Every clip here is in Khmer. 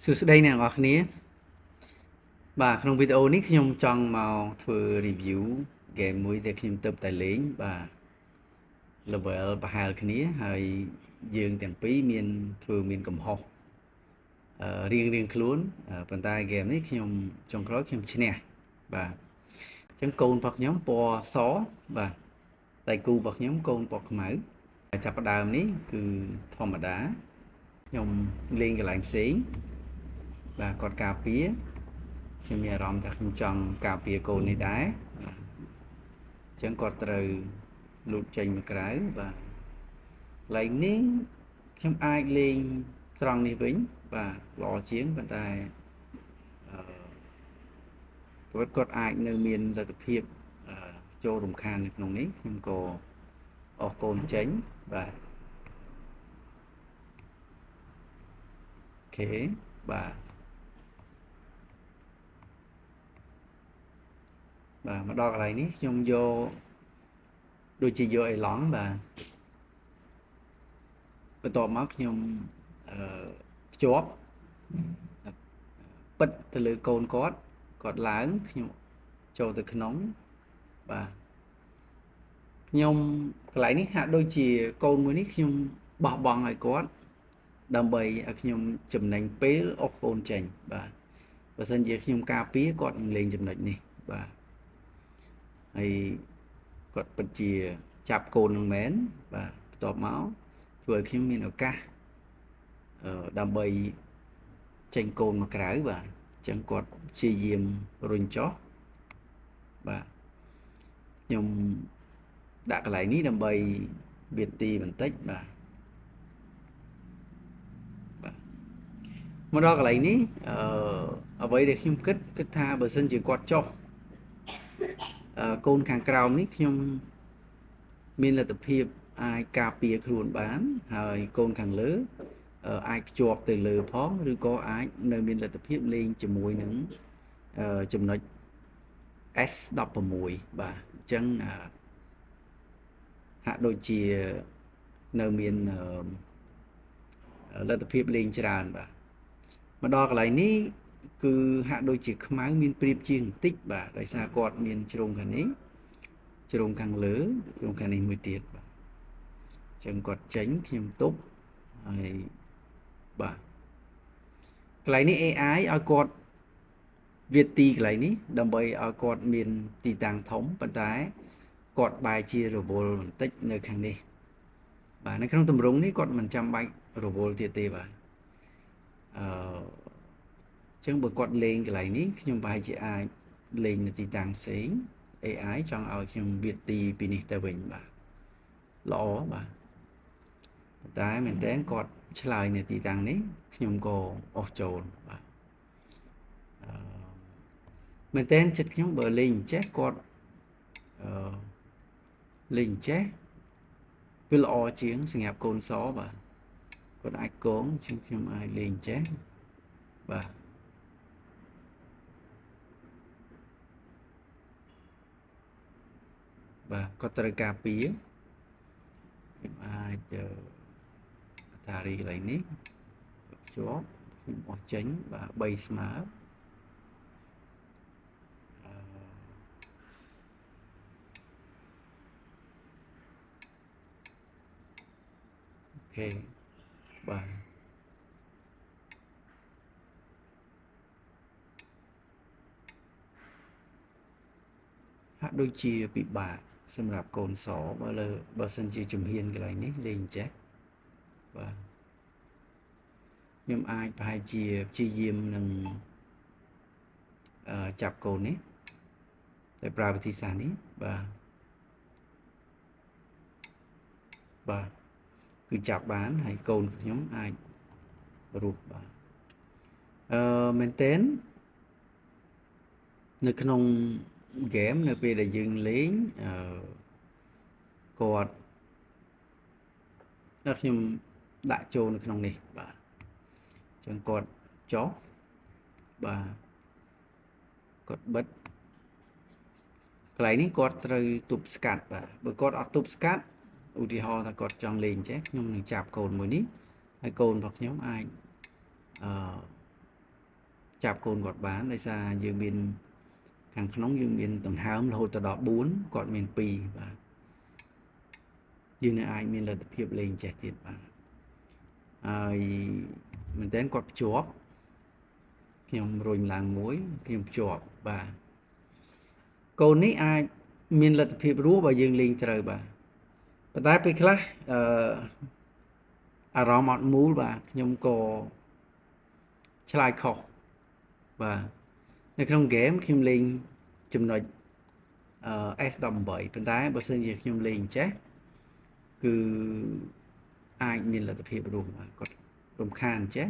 សួស្តីអ្នកនរគ្នាបាទក្នុងវីដេអូនេះខ្ញុំចង់មកធ្វើ review game មួយដែលខ្ញុំទើបតែលេងបាទ level ប្រហែលគ្នាហើយយើងទាំងពីរមានធ្វើមានកំហុសរៀងរៀងខ្លួនប៉ុន្តែ game នេះខ្ញុំចុងក្រោយខ្ញុំឈ្នះបាទអញ្ចឹងកូនរបស់ខ្ញុំពណ៌សបាទដៃគូរបស់ខ្ញុំកូនពណ៌ខ្មៅចាប់ផ្ដើមនេះគឺធម្មតាខ្ញុំលេងកន្លែងផ្សេងបាទគាត់ការពារខ្ញុំមានអារម្មណ៍ថាខ្ញុំចង់ការពារកូននេះដែរបាទអញ្ចឹងគាត់ត្រូវលូតចេញមកក្រៅបាទកន្លែងនេះខ្ញុំអាចលេងត្រង់នេះវិញបាទល្អជាងប៉ុន្តែអឺគាត់អាចនៅមានលទ្ធភាពចូលរំខាននៅក្នុងនេះខ្ញុំក៏អស់កូនចេញបាទអូខេបាទបាទមកដល់កន្លែងនេះខ្ញុំយកដូចជាយកអេឡង់បាទបន្ទាប់មកខ្ញុំអឺភ្ជាប់ពិតទៅលើកូនគាត់គាត់ឡើងខ្ញុំចូលទៅក្នុងបាទខ្ញុំកន្លែងនេះហាក់ដូចជាកូនមួយនេះខ្ញុំបោះបង់ឲ្យគាត់ដើម្បីឲ្យខ្ញុំចំណេញពេលអស់កូនចេញបាទបើសិនជាខ្ញុំការពារគាត់នឹងលេងចំណុចនេះបាទហើយគាត់ពិតជាចាប់កូននឹងមែនបាទបន្ទាប់មកធ្វើឲ្យខ្ញុំមានឱកាសដើម្បីចេញកូនមកក្រៅបាទអញ្ចឹងគាត់ព្យាយាមរុញចុះបាទខ្ញុំដាក់កន្លែងនេះដើម្បីវាទីបន្តិចបាទបាទមកដល់កន្លែងនេះអ្វីដែលខ្ញុំគិតថាបើសិនជាគាត់ចុះកូនខាងក្រោមនេះខ្ញុំមានលទ្ធភាពអាចការពារខ្លួនបានហើយកូនខាងលើអាចភ្ជាប់ទៅលើផងឬក៏អាចនៅមានលទ្ធភាពលេងជាមួយនឹងចំណុច S16 បាទអញ្ចឹងហាក់ដូចជានៅមានលទ្ធភាពលេងច្រើនបាទមកដល់កន្លែងនេះគឺហាក់ដូចជាខ្មៅមានប្រៀបជាងបន្តិចបាទដោយសារគាត់មានជ្រុងខាងនេះជ្រុងខាងលើជ្រុងខាងនេះមួយទៀតបាទអញ្ចឹងគាត់ចេញខ្ញុំទប់ហើយបាទកន្លែងនេះ AI ឲ្យគាត់វាទីកន្លែងនេះដើម្បីឲ្យគាត់មានទីតាំងធំប៉ុន្តែគាត់បែរជារវល់បន្តិចនៅខាងនេះបាទនៅក្នុងទម្រង់នេះគាត់មិនចាំបាច់រវល់ទៀតទេបាទអឺចឹងបើគាត់លេងកន្លែងនេះខ្ញុំប្រហែលជាអាចលេងនៅទីតាំងផ្សេង AI ចង់ឲ្យខ្ញុំវាទីពីនេះទៅវិញបាទល្អបាទតែមែនតើគាត់ឆ្លើយនៅទីតាំងនេះខ្ញុំក៏អស់ចូលបាទអឺមែនតើចិត្តខ្ញុំបើលេងចេះគាត់អឺលេងចេះវាល្អជាងសម្រាប់កូនសបាទគាត់អាចកងជាងខ្ញុំអាចលេងចេះបាទបាទគាត់ត្រូវការពារខ្ញុំអាចអតារីកន្លែងនេះភ្ជាប់ខ្ញុំអស់ចេញបាទ3ស្មើអូខេបាទហាក់ដូចជាពិបាកសម្រាប់កូនសបើលើបើសិនជាជំហានកន្លែងនេះលេងចេះបាទខ្ញុំអាចប្រហែលជាព្យាយាមនឹងចាប់កូននេះតែប្រើវិធីសាស្ត្រនេះបាទបាទគឺចាប់បានហើយកូនខ្ញុំអាចរស់បាទមែនទែននៅក្នុងហ្គេមនៅពេលដែលយើងលេងគាត់ដល់ខ្ញុំដាក់ចូលនៅក្នុងនេះបាទអញ្ចឹងគាត់ចុះបាទគាត់បិទកន្លែងនេះគាត់ត្រូវទប់ស្កាត់បាទបើគាត់អត់ទប់ស្កាត់ឧទាហរណ៍ថាគាត់ចង់លេងចេះខ្ញុំនឹងចាប់កូនមួយនេះហើយកូនរបស់ខ្ញុំអាចអឺ ចាប់កូនគាត់បានដោយសារយើងមានខាងក្នុងយើងមានដង្ហើមរហូតដល់4គាត់មាន2បាទយើងនៅអាចមានលទ្ធភាពលេងចេះទៀតបាទហើយមែនតើគាត់ភ្ជាប់ខ្ញុំរុញឡើងមួយខ្ញុំភ្ជាប់បាទកូននេះអាចមានលទ្ធភាពរស់បើយើងលេងត្រូវបាទប៉ុន្តែពេលខ្លះអារម្មណ៍អត់មូលបាទខ្ញុំក៏ឆ្លើយខុសបាទនៅក្នុងហ្គេមខ្ញុំលេងចំណុចS18 ប៉ុន្តែបើសិនជាខ្ញុំលេងចេះគឺអាចមានលទ្ធភាពរស់បាទគាត់រំខានចេះ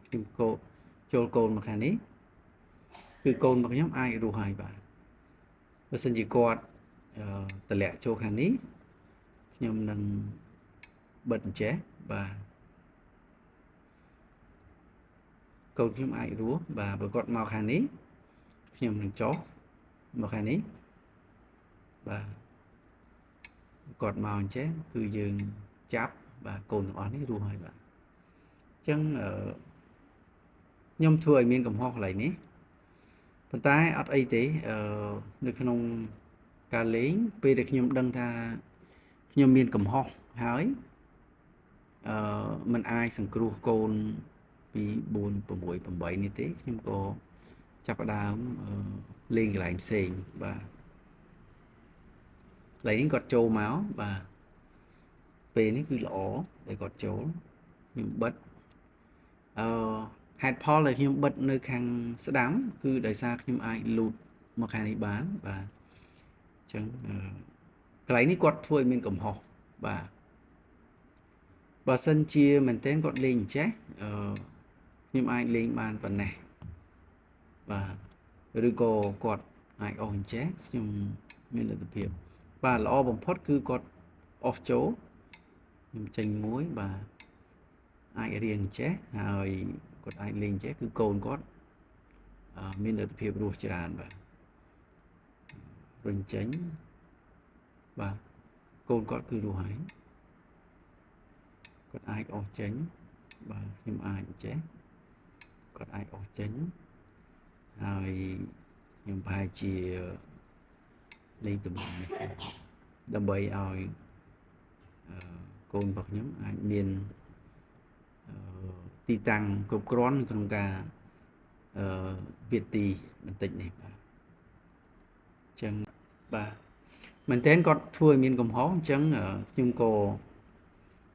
ខ្ញុំកោចូលកូនមកខាងនេះគឺកូនរបស់ខ្ញុំអាចរស់ហើយបាទបើសិនជាគាត់តម្លាក់ចូលខាងនេះខ្ញុំនឹងបិទចេះបាទកូនខ្ញុំអាចរស់បាទបើគាត់មកខាងនេះខ្ញុំនឹងចុះមកខាងនេះបាទគាត់មកអញ្ចឹងគឺយើងចាប់បាទកូនទាំងអស់នេះរស់ហើយបាទអញ្ចឹងខ្ញុំធ្វើឲ្យមានកំហុសកន្លែងនេះប៉ុន្តែអត់អីទេនៅក្នុងការលេងពេលដែលខ្ញុំដឹងថាខ្ញុំមានកំហុសហើយมันអាចសង្គ្រោះកូន2 4 6 8នេះទេខ្ញុំក៏ចាប់ផ្ដើមលេងកន្លែងផ្សេងបាទកន្លែងនេះគាត់ចូលមកបាទពេលនេះគឺល្អដែលគាត់ចូលខ្ញុំបិទហេតុផលដែលខ្ញុំបិទនៅខាងស្ដាំគឺដោយសារខ្ញុំអាចលូតមកខាងនេះបានបាទអញ្ចឹងកន្លែងនេះគាត់ធ្វើឲ្យមានកំហុសបាទបើសិនជាមែនទែនគាត់លេងចេះខ្ញុំអាចលេងបានប៉ុណ្ណេះបាទឬក៏គាត់អាចអស់អញ្ចេះខ្ញុំមានលទ្ធភាពបាទល្អបំផុតគឺគាត់អស់ចូលខ្ញុំចេញមួយបាទអាចរៀងចេះហើយគាត់អាចលេងចេះគឺកូនគាត់មានលទ្ធភាពរស់ច្រើនបាទរុញចេញបាទកូនគាត់គឺរស់ហើយគាត់អាចអស់ចេញបាទខ្ញុំអាចចេះគាត់អាចអស់ចេញហើយខ្ញុំប្រហែលជាលេងតំណនេះដើម្បីឲ្យកូនរបស់ខ្ញុំអាចមានទីតាំងគ្រប់គ្រាន់ក្នុងការវាទីបន្តិចនេះបាទអញ្ចឹងបាទមែនតើគាត់ធ្វើឲ្យមានកំហុសអញ្ចឹងខ្ញុំក៏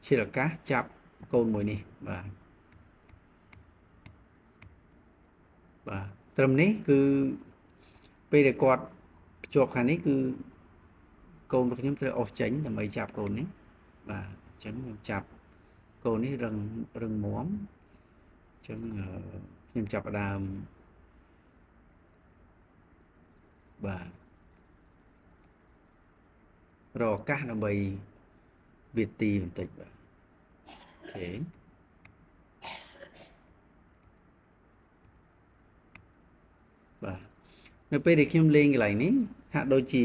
ឆ្លៀតឱកាសចាប់កូនមួយនេះបាទបាទត្រឹមនេះគឺពេលដែលគាត់ភ្ជាប់ខាងនេះគឺកូនរបស់ខ្ញុំត្រូវអស់ចេញដើម្បីចាប់កូននេះបាទអញ្ចឹងខ្ញុំចាប់កូននេះរឹងមាំអញ្ចឹងខ្ញុំចាប់ដើមបាទរកឱកាសដើម្បីវាទីបន្តិចបាទអូខេបាទនៅពេលដែលខ្ញុំលេងកន្លែងនេះហាក់ដូចជា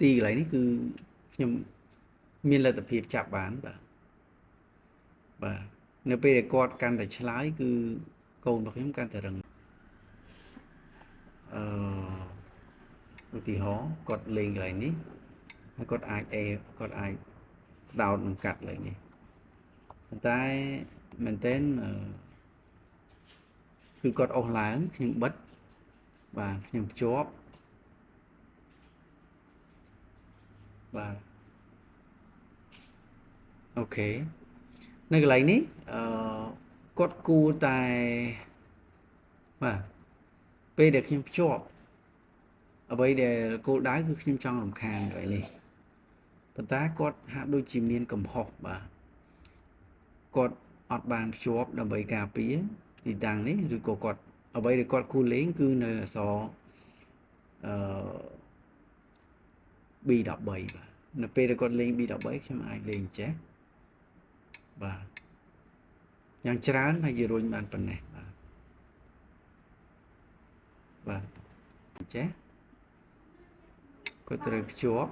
ទីកន្លែងនេះគឺខ្ញុំមានលទ្ធភាពចាប់បានបាទបាទនៅពេលដែលគាត់កាន់តែឆ្លើយគឺកូនរបស់ខ្ញុំកាន់តែរឹងឧទាហរណ៍គាត់លេងកន្លែងនេះហើយគាត់អាច A គាត់អាចដោតនឹងកាត់កន្លែងនេះប៉ុន្តែមែនទែនគឺគាត់អស់ឡើងខ្ញុំបិទបាទខ្ញុំភ្ជាប់បាទអូខេនៅកន្លែងនេះគាត់គួរតែបាទពេលដែលខ្ញុំភ្ជាប់អ្វីដែលគោលដៅគឺខ្ញុំចង់រំខានកន្លែងនេះប៉ុន្តែគាត់ហាក់ដូចជាមានកំហុសបាទគាត់អត់បានភ្ជាប់ដើម្បីការពារទីតាំងនេះឬក៏គាត់អ្វីដែលគាត់គួរលេងគឺនៅអក្សរអឺ B13 បាទនៅពេលដែលគាត់លេង B13 ខ្ញុំអាចលេងចេះបាទយ៉ាងច្រើនហើយជារុញបានប៉ុណ្ណេះបាទបាទចេះគាត់ត្រូវភ្ជាប់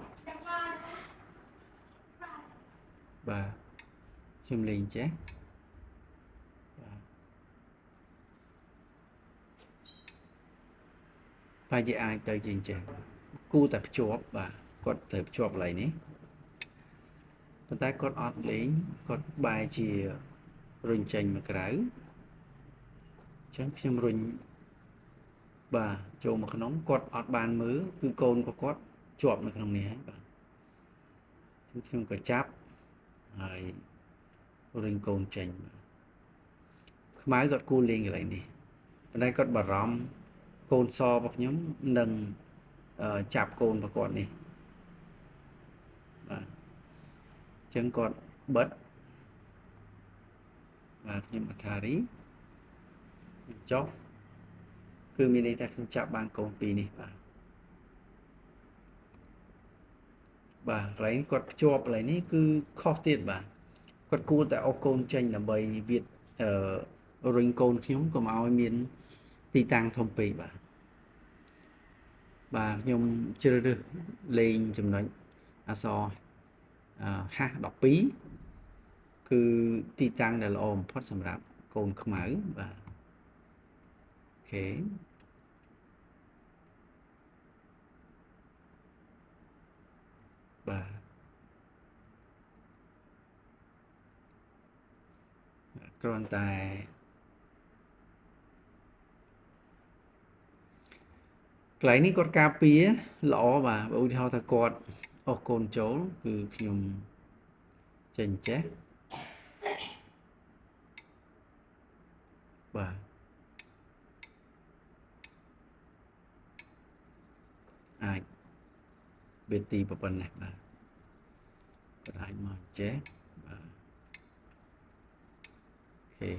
បាទខ្ញុំលេងចេះបាទ ប្រហែលជាអាចទៅជាអញ្ចេះគូតែភ្ជាប់បាទគាត់ត្រូវភ្ជាប់កន្លែងនេះប៉ុន្តែគាត់អត់លេងគាត់បែរជារុញចេញមកក្រៅអញ្ចឹងខ្ញុំរុញបាទចូលមកក្នុងគាត់អត់បានមើលគឺកូនរបស់គាត់ជាប់នៅក្នុងនេះហើយបាទខ្ញុំក៏ចាប់ហើយរុញកូនចេញបាទខ្មៅគាត់គូលេងកន្លែងនេះប៉ុន្តែគាត់បារម្ភកូនសរបស់ខ្ញុំនឹងចាប់កូនរបស់គាត់នេះបាទអញ្ចឹងគាត់បិទបាទខ្ញុំអថារីខ្ញុំចុះគឺមានន័យថាខ្ញុំចាប់បានកូនពីរនេះបាទបាទកន្លែងគាត់ភ្ជាប់កន្លែងនេះគឺខុសទៀតបាទគាត់គួរតែអុសកូនចេញដើម្បីវារុញកូនខ្ញុំកុំឲ្យមានទីតាំងធំពេកបាទបាទខ្ញុំជ្រើសរើសលេងចំណុចអក្សរហាស់12គឺទីតាំងដែលល្អបំផុតសម្រាប់កូនខ្មៅបាទអូខេបាទគ្រាន់តែកន្លែងនេះគាត់ការពារល្អបាទបើឧទាហរណ៍ថាគាត់អស់កូនចូលគឺខ្ញុំចេញចេះបាទអាចវេទីប៉ុណ្ណេះបាទគាត់អាចមកចេះបាទអូខេ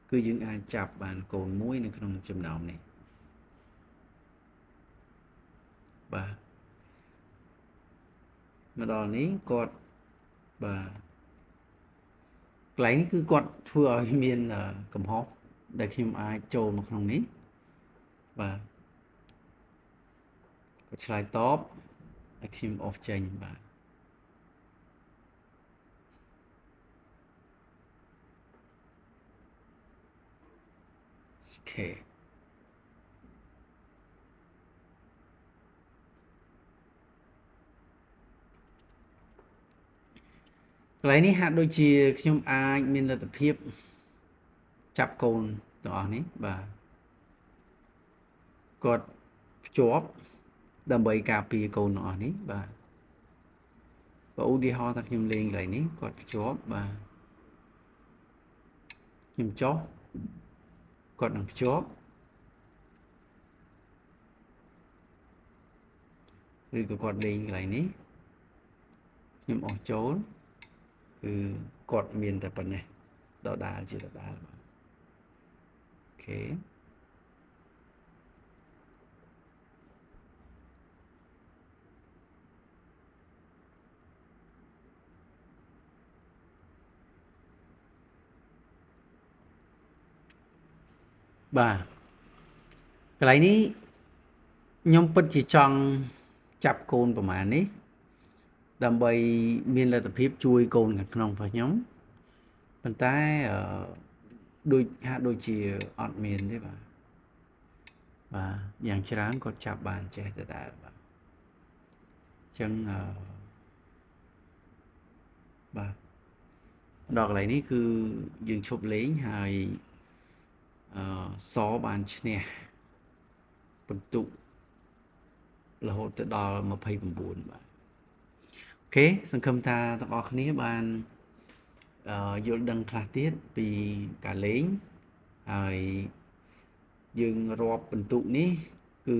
គឺយើងអាចចាប់បានកូនមួយនៅក្នុងចំណោមនេះបាទមកដល់នេះគាត់បាទកន្លែងនេះគឺគាត់ធ្វើឲ្យមានកំហុសដែលខ្ញុំអាចចូលមកក្នុងនេះបាទគាត់ឆ្លើយតបឲ្យខ្ញុំអស់ចេញបាទអូខេកន្លែងនេះហាក់ដូចជាខ្ញុំអាចមានលទ្ធភាពចាប់កូនទាំងអស់នេះបាទគាត់ភ្ជាប់ដើម្បីការពារកូនទាំងអស់នេះបាទបើឧទាហរណ៍ថាខ្ញុំលេងកន្លែងនេះគាត់ភ្ជាប់បាទខ្ញុំចុះគាត់នឹងភ្ជាប់ឬក៏គាត់លេងកន្លែងនេះខ្ញុំអស់ចូលគឺគាត់មានតែប៉ុណ្ណេះដដែលជាដដែលបាទអូខេបាទកន្លែងនេះខ្ញុំពិតជាចង់ចាប់កូនប្រហែលនេះដើម្បីមានលទ្ធភាពជួយកូនខាងក្នុងរបស់ខ្ញុំប៉ុន្តែដូចហាក់ដូចជាអត់មានទេបាទបាទយ៉ាងច្រើនគាត់ចាប់បានចេះដដែលបាទអញ្ចឹងបាទដល់កន្លែងនេះគឺយើងឈប់លេងហើយសបានឈ្នះពិន្ទុរហូតទៅដល់29បាទអូខេសង្ឃឹមថាទាំងអស់គ្នាបានយល់ដឹងខ្លះទៀតពីការលេងហើយយើងរាប់ពិន្ទុនេះគឺ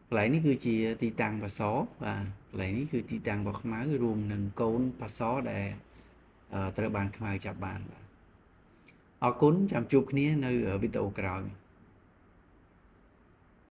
កន្លែងនេះគឺជាទីតាំងបសបាទកន្លែងនេះគឺទីតាំងរបស់ខ្មៅរួមនឹងកូនបសដែលត្រូវបានខ្មៅចាប់បានបាទអរគុណចាំជួបគ្នានៅវីដេអូក្រោយ។